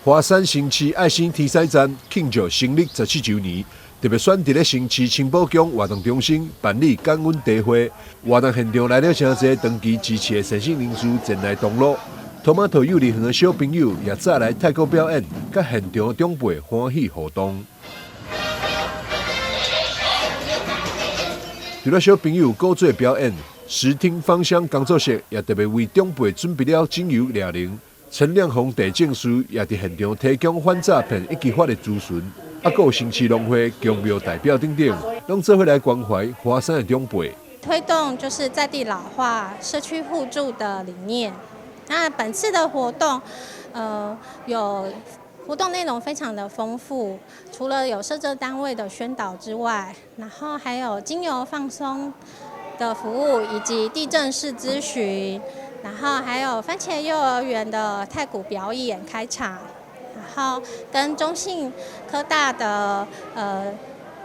華山新市愛心天使站慶祝成立14週年，特別選佇咧新市青埔宮活動中心辦理感恩茶會。活動現場來了誠濟長期支持的善心人士前來同樂。托馬托幼兒園的小朋友也早來太鼓表演，佮現場長輩歡喜互動。除了小朋友古做表演，視聽芳香工作室也特別為長輩準備了精油療程。陳亮宏地政師也佇現場提供反詐騙以及法律諮詢，啊，閣有新市農會、宮廟代表等等，攏做伙來關懷華山的長輩。推動就是在地老化、社區互助的理念。那本次的活動，有活動內容非常的豐富，除了有社政單位的宣導之外，然後還有精油放鬆的服務，以及地政士諮詢。然後還有番茄幼兒園的太鼓表演開場，然後跟中信科大的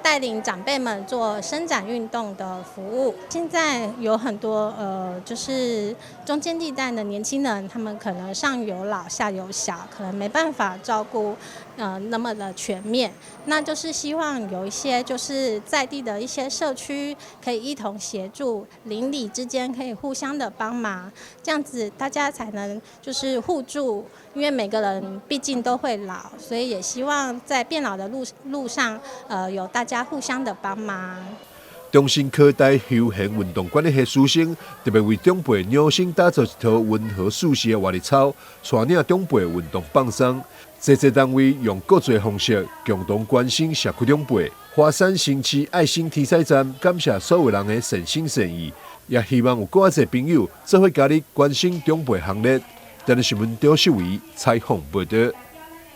帶領長輩們做伸展運動的服務。現在有很多就是中間地帶的年輕人，他們可能上有老下有小，可能沒辦法照顧那麼的全面。那就是希望有一些就是在地的一些社區可以一同協助，鄰里之間可以互相的幫忙，這樣子大家才能就是互助。因為每個人畢竟都會老，所以也希望在變老的路上，有大家互相的幫忙。中興科大休閒運動管理系師生特別為長輩量身打造一套溫和舒適的活力操，帶領長輩運動放鬆。濟濟單位用各自方式共同關心社區長輩。華山新市愛心天使站感謝所有人的善心善意，也希望有閣較濟朋友做伙加入關心長輩行列。電視新聞張秀維採訪報導。